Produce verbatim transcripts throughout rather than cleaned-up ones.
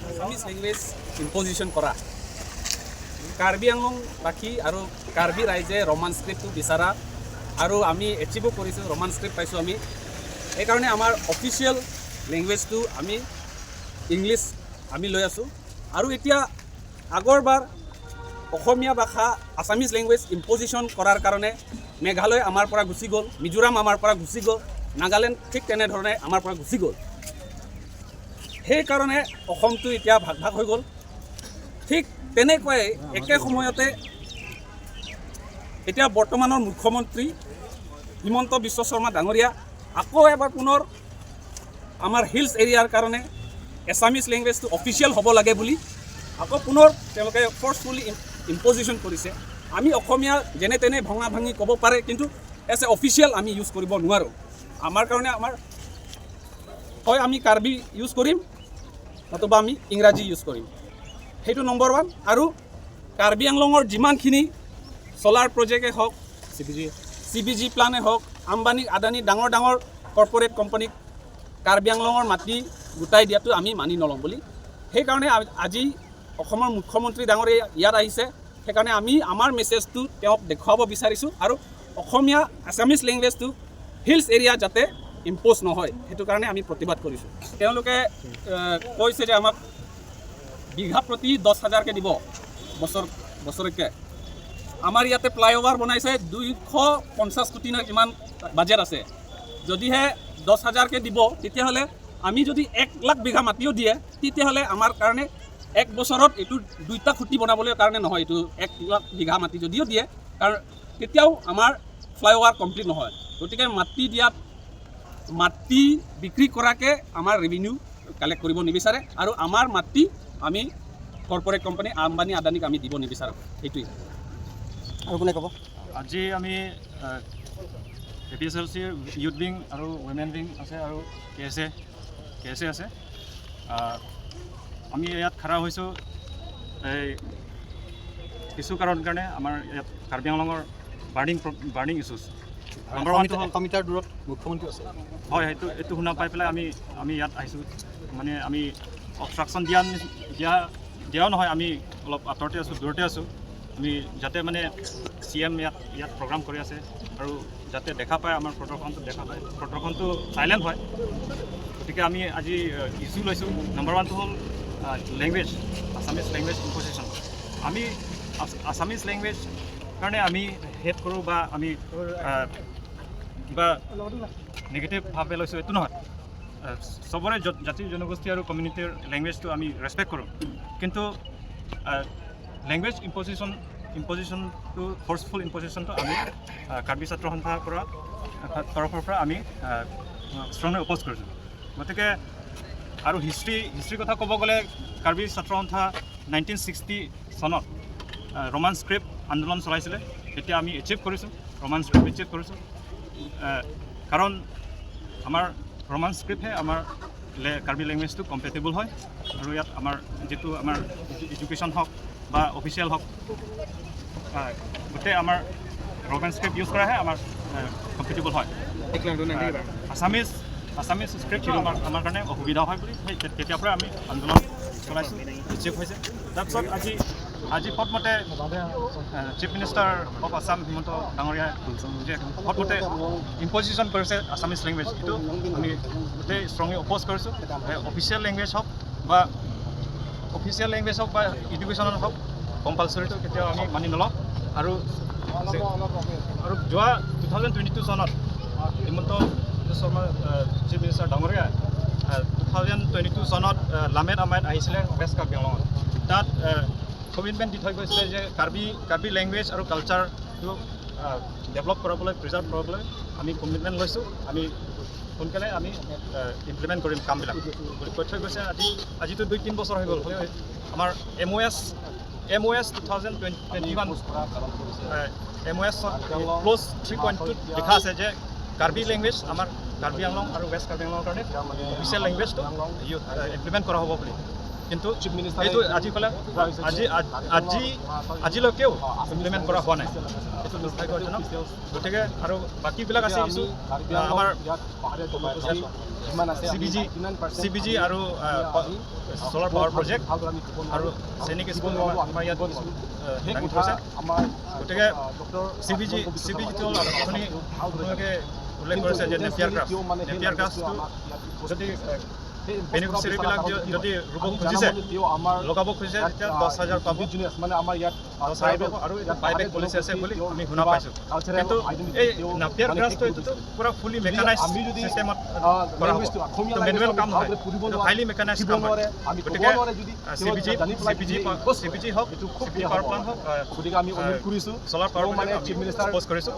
Assamese language ইম্পজিশ্যন কৰা, কাৰ্বি আংলংবাসী আৰু কাৰ্বি ৰাইজে ৰোমান স্ক্ৰিপ্টটো বিচাৰা আৰু আমি এচিভো কৰিছোঁ, ৰোমান স্ক্ৰিপ্ট পাইছোঁ আমি। সেইকাৰণে আমাৰ অফিচিয়েল লেংগুৱেজটো আমি ইংলিছ আমি লৈ আছোঁ। আৰু এতিয়া আগৰবাৰ অসমীয়া ভাষা আছামিজ লেংগুৱেজ ইম্পজিশ্যন কৰাৰ কাৰণে মেঘালয় আমাৰ পৰা গুচি গ'ল, মিজোৰাম আমাৰ পৰা গুচি গ'ল, নাগালেণ্ড ঠিক তেনেধৰণে আমাৰ পৰা গুচি গ'ল। সেইকাৰণে অসমটো এতিয়া ভাগ ভাগ হৈ গ'ল। ঠিক তেনেকুৱাই একে সময়তে এতিয়া বৰ্তমানৰ মুখ্যমন্ত্ৰী হিমন্ত বিশ্ব শৰ্মা ডাঙৰীয়া আকৌ এবাৰ পুনৰ আমাৰ হিলছ এৰিয়াৰ কাৰণে এছামিজ লেংগুৱেজটো অফিচিয়েল হ'ব লাগে বুলি আকৌ পুনৰ তেওঁলোকে ফৰ্চফুলি ইম্পজিশ্যন কৰিছে। আমি অসমীয়া যেনে তেনে ভঙা ভাঙি ক'ব পাৰে, কিন্তু এজ এ অফিচিয়েল আমি ইউজ কৰিব নোৱাৰোঁ। আমাৰ কাৰণে আমাৰ হয় আমি কাৰ্বি ইউজ কৰিম, নতুবা আমি ইংৰাজী ইউজ কৰিম। সেইটো নম্বৰ ওৱান। আৰু কাৰ্বি আংলঙৰ যিমানখিনি চ'লাৰ প্ৰজেক্টে হওক, চি বি জি প্লানে হওক, আম্বানী আদানী ডাঙৰ ডাঙৰ কৰ্পৰেট কোম্পানীক কাৰ্বি আংলঙৰ মাটি গোটাই দিয়াটো আমি মানি নল'ম বুলি। সেইকাৰণে আ- আজি অসমৰ মুখ্যমন্ত্ৰী ডাঙৰীয়া ইয়াত আহিছে। সেইকাৰণে আমি আমাৰ মেছেজটো তেওঁক দেখুৱাব বিচাৰিছোঁ আৰু অসমীয়া আছামিজ লেংগুৱেজটো হিলছ এৰিয়া যাতে ইম্প'জ নহয়, সেইটো কাৰণে আমি প্ৰতিবাদ কৰিছোঁ। তেওঁলোকে এ, কৈছে যে আমাক বিঘা প্ৰতি দহ হাজাৰকৈ দিব বছৰ বছৰেকৈ। আমাৰ ইয়াতে ফ্লাইঅভাৰ বনাইছে দুইশ পঞ্চাছ কোটি নে কিমান বাজেট আছে। যদিহে দহ হাজাৰকৈ দিব, তেতিয়াহ'লে আমি যদি এক লাখ বিঘা মাটিও দিয়ে, তেতিয়াহ'লে আমাৰ কাৰণে এক বছৰত এইটো দুইটা খুঁটি বনাবলৈ কাৰণে নহয়, এইটো এক লাখ বিঘা মাটি যদিও দিয়ে, কাৰণ তেতিয়াও আমাৰ ফ্লাইঅভাৰ কমপ্লিট নহয়। গতিকে মাটি দিয়াত, মাটি বিক্ৰী কৰাকে আমাৰ ৰেভিনিউ কালেক্ট কৰিব নিবিচাৰে আৰু আমাৰ মাটি আমি কৰ্পৰেট কোম্পানী আম্বানী আদানীক আমি দিব নিবিচাৰোঁ। এইটোৱেই। আৰু কোনে ক'ব? আজি আমি এ পি এছ এল চিৰ ইউথ উইং আৰু উইমেন উইং আছে আৰু কে এছ এ কে এছ এ আছে। আহ, আমি ইয়াত খাৰা হৈছোঁ এই কিছু কাৰণ কাৰণে। আমাৰ ইয়াত কাৰ্বি আংলঙৰ বাৰ্নিং বাৰ্নিং ইছ্যুজ। নাম্বাৰ ওৱানটো হ'ল এশ মিটাৰ দূৰত মুখ্যমন্ত্ৰী আছে। হয়, সেইটো এইটো শুনা পাই পেলাই আমি আমি ইয়াত আহিছোঁ। মানে আমি অবষ্ট্ৰাকশ্যন দিয়া নি- দিয়া দিয়াও নহয়, আমি অলপ আঁতৰতে আছোঁ, দূৰতে আছোঁ। আমি যাতে মানে চি এম ইয়াত ইয়াত প্ৰগ্ৰাম কৰি আছে আৰু যাতে দেখা পায়, আমাৰ প্ৰদৰ্শনটো দেখা পায়, প্ৰদৰ্শনটো চাইলেণ্ট হয়। গতিকে আমি আজি ইছ্যু লৈছোঁ। নাম্বাৰ ওৱানটো হ'ল লেংগুৱেজ, আছামিজ লেংগুৱেজ ইম্পজিশ্যন। আমি আছ- আছামিজ লেংগুৱেজ কাৰণে আমি হেট কৰোঁ বা আমি আহ, কিবা নিগেটিভ ভাৱে লৈছোঁ, এইটো নহয়। আহ, চবৰে জ- জাতি জনগোষ্ঠী আৰু কমিউনিটিৰ লেংগুৱেজটো আমি ৰেচপেক্ট কৰোঁ, কিন্তু লেংগুৱেজ ইম্পজিশ্যন ইম্পজিশ্যনটো, ফৰ্চফুল ইম্পজিশ্যনটো আমি আহ, কাৰ্বি ছাত্ৰ সন্থাৰ পৰা আহ, তৰফৰ পৰা আমি ষ্ট্ৰংলি অপ'জ কৰিছোঁ। গতিকে আৰু হিষ্ট্ৰী হিষ্ট্ৰীৰ কথা ক'ব গ'লে কাৰ্বি ছাত্ৰ সন্থা নাইনটিন ছিক্সটি চনত আহ, ৰোমান স্ক্ৰিপ্ট আন্দোলন চলাইছিলে। এতিয়া আমি এচিভ কৰিছোঁ, ৰোমান স্ক্ৰিপ্ট এচিভ কৰিছোঁ। আহ, কাৰণ আমাৰ ৰোমান স্ক্ৰিপ্টহে আমাৰ লে- কাৰ্বি লেংগুৱেজটো কম্পেটিবল হয় আৰু ইয়াত আমাৰ যিটো আমাৰ এডু- এডুকেশ্যন হওক বা অফিচিয়েল হওক, আহ, গোটেই আমাৰ ৰোমান স্ক্ৰিপ্ট ইউজ কৰাহে আমাৰ কম্পেটিবল হয়। আহ, আছামিজ আছামিজ স্ক্ৰিপ্টটো আমাৰ আমাৰ কাৰণে অসুবিধা হয় বুলি সেই তে- তেতিয়াৰ পৰা আমি আন্দোলন চলাইছোঁ, এচিভ হৈছে। তাৰপিছত আজি আজি ফটমতে চিফ মিনিষ্টাৰ অফ আছাম হিমন্ত ডাঙৰীয়াই যে ফটমতে ইম্পজিশ্যন কৰিছে আছামিজ লেংগুৱেজ, এইটো আমি গোটেই ষ্ট্ৰংলি অপ'জ কৰিছোঁ। অফিচিয়েল লেংগুৱেজ হওক বা অফিচিয়েল লেংগুৱেজ হওক বা এডুকেশ্যনত হওক, কম্পালচৰিটো কেতিয়াও আমি মানি নলওঁ। আৰু আৰু যোৱা টু থাউজেণ্ড টুৱেণ্টি টু চনত হিমন্ত বিশ্ব শৰ্মা চিফ মিনিষ্টাৰ ডাঙৰীয়া টু থাউজেণ্ড টুৱেণ্টি টু চনত আহ, লামেট আমাইত আহিছিলে ৱেষ্ট কাৰ্বি আংলঙত। তাত কমিটমেণ্ট দি থৈ গৈছিলে যে কাৰ্বি কাৰ্বি লেংগুৱেজ আৰু কালচাৰটো ডেভেলপ কৰাবলৈ, প্ৰিজাৰ্ভ কৰাবলৈ আমি কমিটমেণ্ট লৈছোঁ। আমি সোনকালে আমি ইমপ্লিমেণ্ট কৰিম কামবিলাক বুলি কৈ থৈ গৈছে। আজি আজিতো দুই তিনি বছৰ হৈ গ'ল। হ'লেও আমাৰ M O' S M O' S two thousand twenty twenty one M O' S clause three point টুত লিখা আছে যে কাৰ্বি লেংগুৱেজ আমাৰ কাৰ্বি আংলং আৰু ৱেষ্ট কাৰ্বি আংলঙৰ কাৰণে অফিচিয়েল লেংগুৱেজটো ইমপ্লিমেণ্ট কৰা হ'ব বুলি। কিন্তু এইটো আজি ক'লে আজি আজি আজিলৈকেও ইমপ্লিমেণ্ট কৰা হোৱা নাই। এইটো দুৰ্ভাগ্যজনক। গতিকে আৰু বাকীবিলাক আছে কিছু আমাৰ চি বি জি চি বি জি আৰু চ'লাৰ পাৱাৰ প্ৰজেক্ট আৰু সৈনিক স্কুল আমাৰ ইয়াত লাগি পৰিছে। গতিকে চি বি জি চি বি জিটো আপুনি আপোনালোকে উল্লেখ কৰিছে যে নেপিয়াৰ গ্ৰাছ নেপিয়াৰ গ্ৰাছটো যদি বেনিফিচিয়াৰীবিলাক যদি ৰুব খুজিছে, লগাব খুজিছে, তেতিয়া দহ হাজাৰ পাব। মানে আমাৰ ইয়াত দহ হাজাৰ পাব আৰু বাই বেক পলিচি আছে বুলি আমি শুনা পাইছো। কিন্তু এই নেপিয়াৰ গ্ৰাছটো এইটোতো পুৰা ফুলি মেকানাইজ চিষ্টেমত কৰা হ'ব। মেনুৱেল কাম নহয়, হাইলি মেকানাইজ কাম হয়। গতিকে চি বি জি চি বি জি হওক, চি বি জি পাৱাৰ প্লাণ্ট হওক, গতিকে আমি অনুৰোধ কৰিছো চ'লাৰ পাৱাৰ প্লাণ্ট মানে চিফ মিনিষ্টাৰ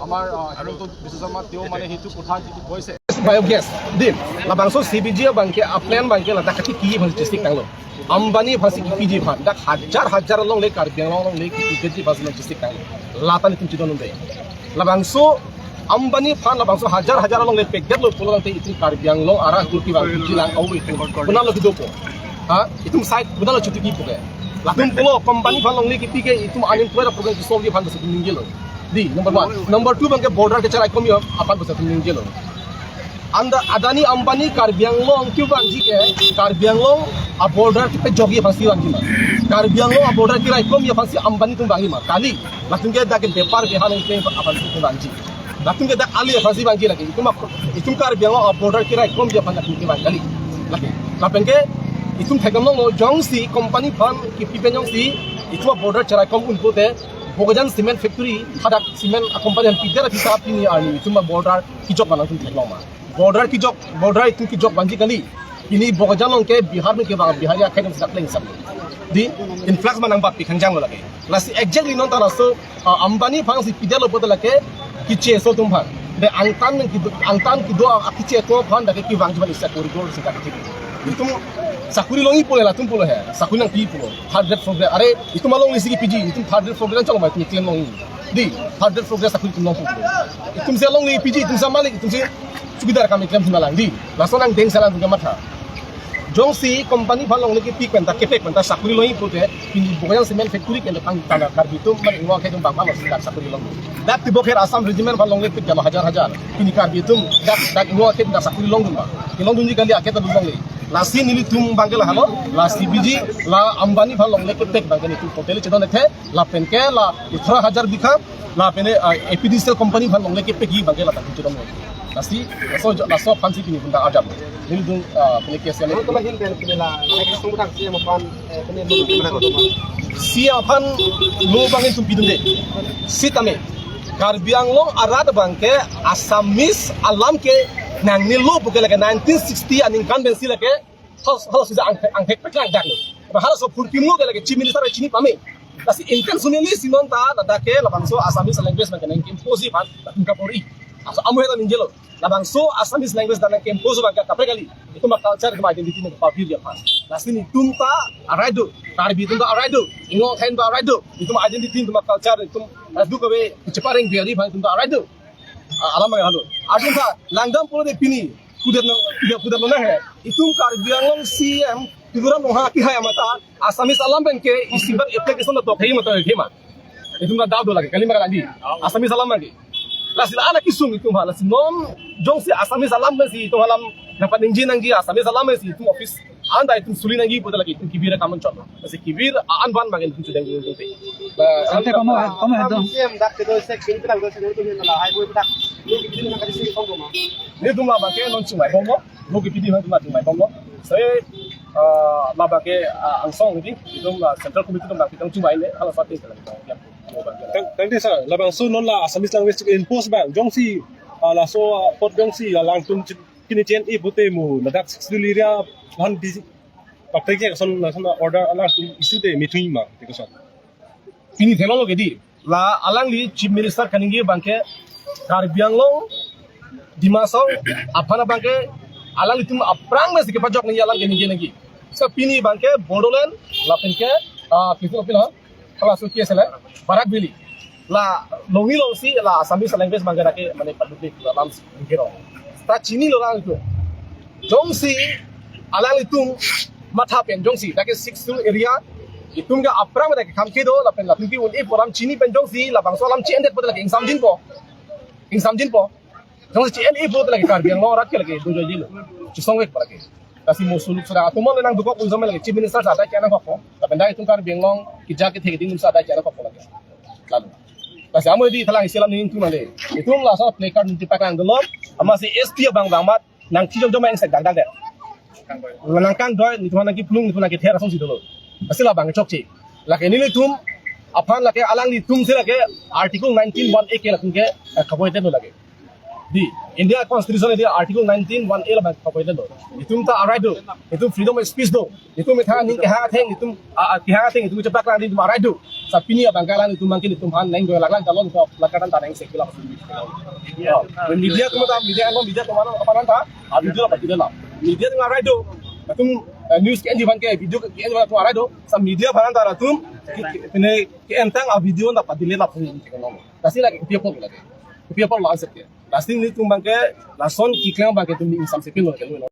আমাৰ হিমন্ত বিশ্ব শৰ্মা তেওঁ মানে সেইটো কথা যিটো কৈছে। বায়'গেছ দিম, labangso C B G abangke a-plant abangke ladak kaki ki aphan logistic tanglo. Ambani aphansi kipiji aphan, dak hajar hajar alongle Karbi Anglong alongle kipiji aphansi logistic tanglo. Lata nelitum chedondunde. Labangso Ambani aphan labangso hajar hajar alongle pekdetlo pulo tangte itum Karbi Anglong arat kurti bang kilang awi itum. Konatlo kidopo? Ha? Itum side konatlo chuti kipo ke? Latum pulo company aphan longle kipi ke itum unemployed problem kisolve aphan basa itum ningjelo. Di, number one. Number two abangke border kecharaikom aphan basa itum ningjelo. Anda Adani Ambani Karbi Anglong kevangji ke Karbi Anglong a-border kepejokji aphansi vangji ma. Karbi Anglong a-border keraikomji aphansi Ambani atum vangji ma. Kali, latum ke dak ke bepar behan ke aphansi itum vangji. Latum ke dak ali aphansi vangji lagi. Itum ak-, itum Karbi Anglong a-border keraikomji aphan latum kevang kali. Lagi. Lapen ke itum theklonglo jongsi company aphan kipi pen jongsi itum a-border cheraikom un pute Bokajan Cement Factory hadak cement a-company aphan pidet aphi ta pini arni itum a-border kejok ma latum theklong ma. Border kejok, border itum kejok vangji kali. Pini Bokajan along ke Bihar along kevang, Bihari akhei atum dak pleng sam. Di influx ma nang bap pi khangjang lo lake. Lasi exactly non ta laso, ah, Ambani aphansi pidetlo pute lake kiche aso atum aphan. De angtan nang kido, angtan kido a kiche aso aphan dak kevangji aphan isi a-corridor si dak kiti. Itum sakuri longji pule latum pulo he. Sakuri nangpi pulo. Third grade, fourth grade. Are itum alongle si kipiji, itum third grade, fourth grade chong ma itum claim longji. Di, third grade, fourth grade sakuri itum longpo. Itumsi alongle piji, itumsi malik, itumsi chowkidar kam iklem thuna lang di. Laso nangdeng selang atum kematha. Jongsi company aphan longle kepik pen ta kepek pen ta sakuri longji pute, pini Bokajan Cement Factory ke tang tana Karbi atum mane Inglong akhei atum bang bang si dak sakuri long. Dak tibok her Assam Regiment aphan longle pik jama hajar hajar. Pini Karbi atum dak dak Inglong akhei atum dak sakuri longdun ba. Kelongdunji kali akhei ta dun longle. Lasi nelitum abangke lahelo, la C B G, la Ambani aphan longle kepek abangke nelitum totally chedon ethe, lapen ke la athra hajar bigha, lapen, ah, A P D C L company aphan longle kepekji abangke ladak chedon. Lasi, laso, laso aphansi pini punda ajam. Nelitum, ah, pini case yang Ano telah hin pen pini la, lagi sung butang C M aphan, eh, pini lu pini mana kau? C M aphan lo abang itum pidunde. Sitame. Karbi Anglong arat abangke Assamese alam ke nangnelo puke lake nineteen sixty aningkan pensi lake hal hal sisa angthek angthek peklang dak lo. Halaso phurkimo ke lake Chief Minister chini pame. Lasi intentionally si non ta ladak ke labangso Assamese language abangke nang impose aphan latum kapori. Aso amu heta ningjelo. Labangso Assamese language dan nang impose abangke kaprek kali. Itum a-culture, itum a-identity nang pavirji aphan. Lasi nelitum ta a-right do. Karbi atum ta a-right do. Inglong akhei atum ta a-right do. Itum identity, itum a-culture, itum, eh, duk kave chepareng biari aphan itum ta a-right do. Ah, alam abang halo. Atum ta langdam pulote pini. Pudet no, pudet no na he. Itum Karbi Anglong C M Tuliram Ronghang kehai amat ta Assamese alam abangke isi bak application ta tok hei amat ta hei ma. Itum ta doubt do lagi, kali ma lagi. Assamese alam lagi. Lasi la anak kisung itum ha, lasi non jongsi Assamese alam si itum alam dapat ningje nangji Assamese alam si itum office anta itum suli nangji pute lake itum kibir akam chot. Lasi kibir a-an van magen itum chedeng itum te. Ante kamu, kamu hedon. C M dak kedo se kin pedang do se itum la ai boi dak. Ni kibir na kali si kong ma. Nelitum labangke non chingvai bomlo. Lo kipidi aphan itum chingvai bomlo. Sai, ah, labangke, ah, angsong nelitum, itum, ah, Central Committee itum labangke itum chingvai le, hala sate. Tang, tangte sir, labangso non la Assamese language impose abang, jongsi, ah, laso, ah, apot jongsi, ah, alangtum chi-, kini chen i bote mu, ladak Sixth Schedule area, han di, paprek je son, lason order alangtum issue te mithui ma, te koson. Pini theklonglo ke di, la alangli Chief Minister kaningje abangke, Karbi Anglong, Dima Hasao aphan abangke alanglitum aphrang mesi kepajok nangji alam ke ningje nangji. So pini abangke Bodoland lapen ke, ah, kipu pila, hala suki sele, Barak Valley. La longni longsi la Assamese language abangke dak ke mane paduk dik la lam si ningje ro. Ta chinilo alanglitum. Jongsi alanglitum matha pen jongsi dak ke Sixth Schedule area itum ke aphrang dak ke kam kedo lapen latum ke un-e pu alam chini pen jongsi labangso alam chi-endet pu dak ke ingsamjinpo. Ingsamjinpo. Jongsi chi-en-e pu dak ke Karbi Anglong arat ke lake dojoijilo. Chisongvek pu lake. Lasi mo suluk sura atum le nangdukok un-e lake Chief Minister sa dak ke nangkokpo. Lapen dak itum Karbi Anglong kija kethe keding sa dak ke nangkokpo lake. Lalu. Lasi amo di thalang isi alam nelitum le. Itum laso placard nelitum paklang dolo. Amatsi S P abang bang mat nangthi jom jom angsek dak dak det. Nangkangdoi, nelitum nangkeplung, nelitum nangkether asonsi dolo. Lasi labang chokche. Lake nelitum aphan lake alanglitum si lake Article nineteen one A ke latum ke, eh, kavoided lo lake. Di India Constitution di Article nineteen one A labang kavoided lo. Itum ta a-right do. Itum freedom of speech do. Itum ithang aning kehang atheng, itum, ah, ah, kehang atheng itum chepaklang di itum a-right do. Sa pini abangke alanglitum abangke itum aphan nangdoi laklang kalon ko lakaran ta nangsek pila. Oh, media atum ta, media along, media atum aphan ta, ah, video apa tidak lah. Media atum a-right do. Itum, eh, news ke-en abangke, video ke-en abangke a-right do. Sa media aphan ta latum ke, ke, pine ke-entang a-video ta pa-delete la pun ke no. Lasi lake kopi apot lake. Kopi apot la answer ke. Lasi nelitum abangke lason keklem abangke itum ingsamse pinlo ke.